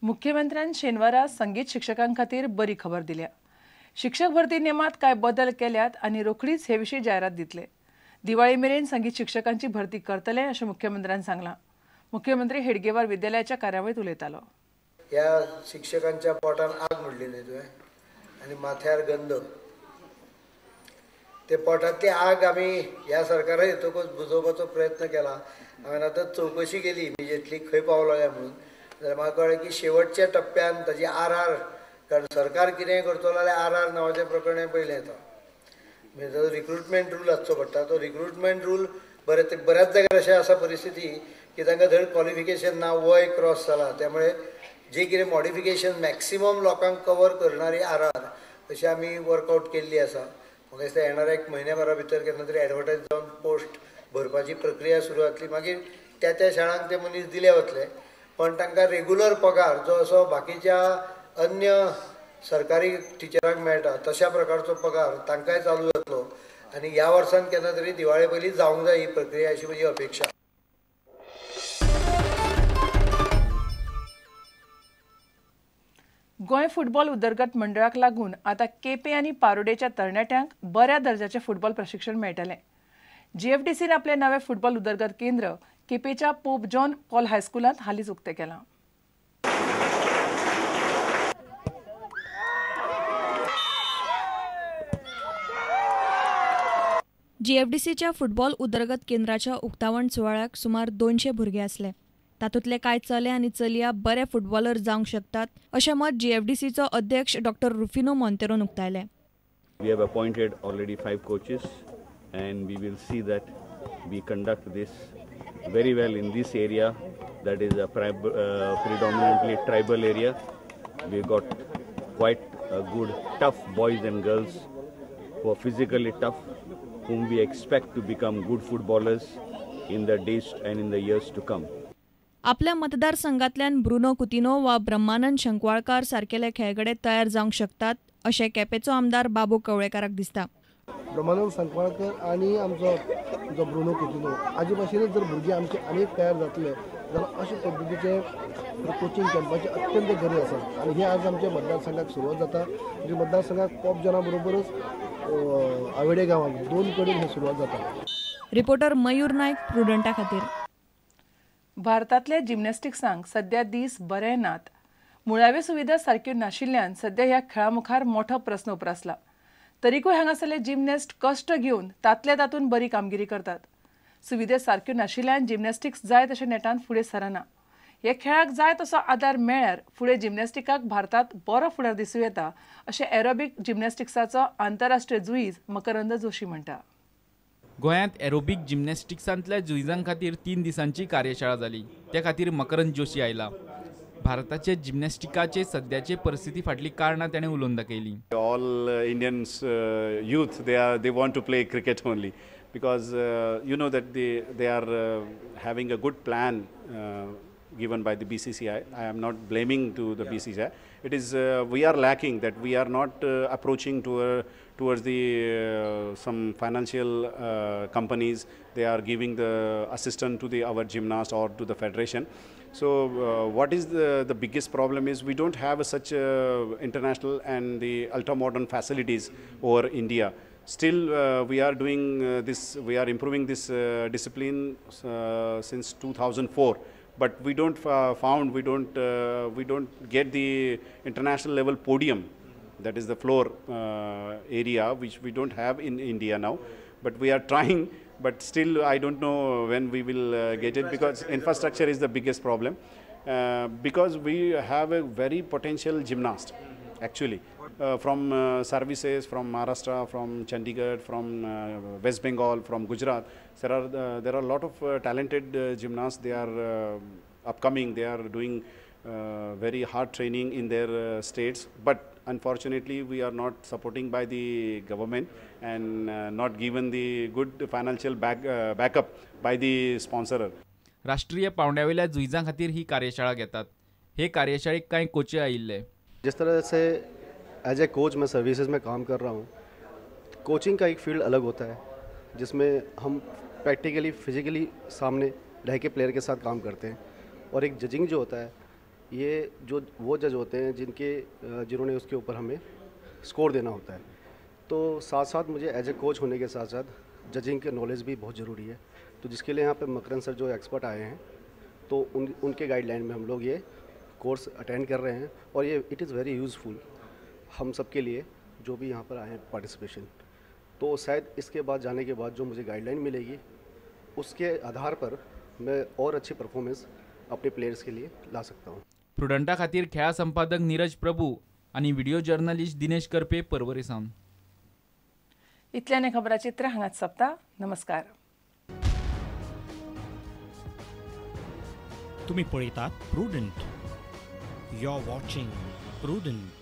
मुख्यमंत्र्यान शेनवारा संगीत शिक्षकां खातीर बरी खबर दिल्या. शिक्षक भरती नेमात कांय बदल केल्यात आनी रोखडीच हे विशीं जायरात दितले. दिवाळी मेरेन संगीत शिक्षकांची भरती करतले अशें मुख्यमंत्र्यान सांगलां. मुख्यमंत्री हेडगेवार विद्यालयाच्या कार्यावळींत उलयतालो. ह्या शिक्षकांच्या पोटान आग म्हणली न्हय तुवें आनी माथ्यार गंध, ते पोटांतली आग आमी ह्या सरकारा येतकच बुजोवपाचो प्रयत्न केला. हांवें आतां चवकशी केली इमिजिएटली खंय पावलो काय म्हणून, जाल्यार म्हाका कळ्ळें की शेवटच्या टप्प्यान ताजी are are, कारण सरकार कितेंय करतलो जाल्यार are are नांवाचें प्रकरण पयलें येता. म्हणजे ताजो रिक्रुटमेंट रूल आसचो पडटा. तो रिक्रुटमेंट रूल बऱ्याच जाग्यार अशें आसा परिस्थिती की तांकां धड क्वॉलिफिकेशन ना, वय क्रॉस जाला, त्यामुळे जे कितें मॉडिफिकेशन मॅक्सिमम लोकांक कवर करणारी are are अशी आमी वर्कआवट केल्ली आसा. म्हाका दिसता येणाऱ्या एक म्हयन्या भरा भितर केन्ना तरी एडवर्टायज जावन पोस्ट भरपाची प्रक्रिया सुरू जातली. मागीर त्या त्या शाळांक ते मनीस दिले वतले, पण तांकां रेगुलर पगार जो असो बाकीच्या अन्य सरकारी टिचरांक मेळटा तशा प्रकारचो पगार तांकांय चालू जातलो आनी ह्या वर्सान केन्ना तरी दिवाळे पयलीं जावंक जाय ही प्रक्रिया अशी म्हजी अपेक्षा. गोंय फुटबॉल उदरगत मंडळाक लागून आतां केपें आनी पारोडेच्या तरणाट्यांक बऱ्या दर्जाचें फुटबॉल प्रशिक्षण मेळटलें. जीएफडीसीन आपलें नवें फुटबॉल उदरगत केंद्र केपेंच्या पोप जॉन पॉल हायस्कुलांत हालींच उक्तें केलां. जीएफडीसीच्या फुटबॉल उदरगत केंद्राच्या उक्तावण सुवाळ्याक सुमार 200 भुरगे आसले. तातूंतले कांय चले आनी चलया बरे फुटबॉलर जावंक शकतात अशें मत जीएफडीसीचो अध्यक्ष डॉक्टर रुफिनो मोंतेरोन उक्तायलें. We have appointed already 5 coaches and we will see that we conduct this very well in this area that is a predominantly tribal area. We got quite a good tough boys and girls who are physically tough, whom we expect to become good footballers in the days and in the years to come. आपल्या मतदारसंघातल्यान Bruno Coutinho वा ब्रह्मानंद शंकवाळकार सारकेले खेळगडे तयार जावंक शकतात अशें केपेंचो आमदार बाबू कवळेकाराक दिसता. ब्रह्मानंद संकवाळकर आनी आमचो जो ब्रुनो कुतिनो हाजे भाशेनच जर भुरगीं आमचे आनीक तयार जातले जाल्यार अशे पद्दतीचे कोचिंग कॅम्पाची अत्यंत गरज आसा आनी हे आज आमच्या मतदारसंघाक सुरवात जाता. म्हणजे मतदारसंघाक पोप जना बरोबरच आवेडे गांवांत दोन कडेन हे सुरवात जाता. रिपोर्टर मयूर नायक, प्रुडंटा खातीर. भारतांतल्या जिम्नॅस्टिक्सांक सध्या दीस बरे नात. मुळाव्यो सुविधा सारक्यो नाशिल्ल्यान सध्या ह्या खेळा मुखार मोठो प्रस्न उप्रासला. तरीकूय हांगासरले जिम्नॅस्ट कश्ट घेवन तांतल्या तातूंत बरी कामगिरी करतात. सुविधा सारक्यो नाशिल्ल्यान जिम्नॅस्टिक्स जाय तशें नेटान फुडें सरना. ह्या खेळाक जाय तसो आदार मेळ्ळ्यार फुडें जिम्नॅस्टिकाक भारतांत बरो फुडार दिसूं येता अशें एरोबीक जिम्नॅस्टिक्साचो आंतरराष्ट्रीय जुईज मकरंद जोशी म्हणटा. गोंयांत एरोबीक जिम्नॅस्टिक्सांतल्या जुईजां खातीर 3 दिसांची कार्यशाळा जाली. त्या खातीर मकरंद जोशी आयला. भारताचे जिम्नॅस्टिकाचे सद्याचे परिस्थिती फाटली कारणां ताणें उलोवन दाखयली. All Indians youth they want to play cricket only because you know that they are having a good plan given by the BCCI. I am not blaming to the BCCI. It is we are lacking that we are not approaching towards the some financial companies. They are giving the assistance to the our gymnast or to the federation. So what is the biggest problem is we don't have such international and the ultra modern facilities over India. Still we are doing this, we are improving this discipline since 2004. But we don't we don't get the international level podium, that is the floor area, which we don't have in India now. But we are trying, but still I don't know when we will get it, because infrastructure is the biggest problem. Because we have a very potential gymnast actually from services, from Maharashtra, from Chandigarh, from West Bengal, from Gujarat. There are a lot of talented gymnasts. They are upcoming. They are doing very hard training in their states. But unfortunately, we are not supporting by the government and not given the good financial backup by the sponsor. राष्ट्रीय पावंड्यावेल्या जुईजां खातीर ही कार्यशाळा घेतात. हे कार्यशाळेक कांय कोचे आयिल्ले. जिस तरह से as a coach मैं सर्विसेज में काम कर रहा हूँ, कोचिंग का एक फील्ड अलग होता है जिसमें हम प्रैक्टिकली फिजिकली सामने रह के प्लेयर के साथ काम करते हैं, और एक जजिंग जो होता है ये जो वो जज होते हैं जिनके जिन्होंने उसके ऊपर हमें स्कोर देना होता है। तो साथ साथ मुझे एज ए कोच होने के साथ साथ जजिंग के नॉलेज भी बहुत ज़रूरी है, तो जिसके लिए यहाँ पे मकरंद सर जो एक्सपर्ट आए हैं तो उनके गाइडलाइन में हम लोग ये कोर्स अटेंड कर रहे हैं और ये it is very useful हम सब के लिए जो भी यहाँ पर आए हैं पार्टिसिपेशन। तो शायद इसके बाद जाने के बाद जो मुझे गाइडलाइन मिलेगी उसके आधार पर मैं और अच्छी परफॉर्मेंस अपने प्लेयर्स के लिए ला सकता हूँ। प्रुडंटा खातीर खेळा संपादक नीरज प्रभू आनी व्हिडिओ जर्नलिस्ट दिनेश करपे पर्वरी सावन। इतल्याने खबराचित्र हांगाच सोंपता। नमस्कार। तुम्ही पळयतात Prudent. You are watching Prudent.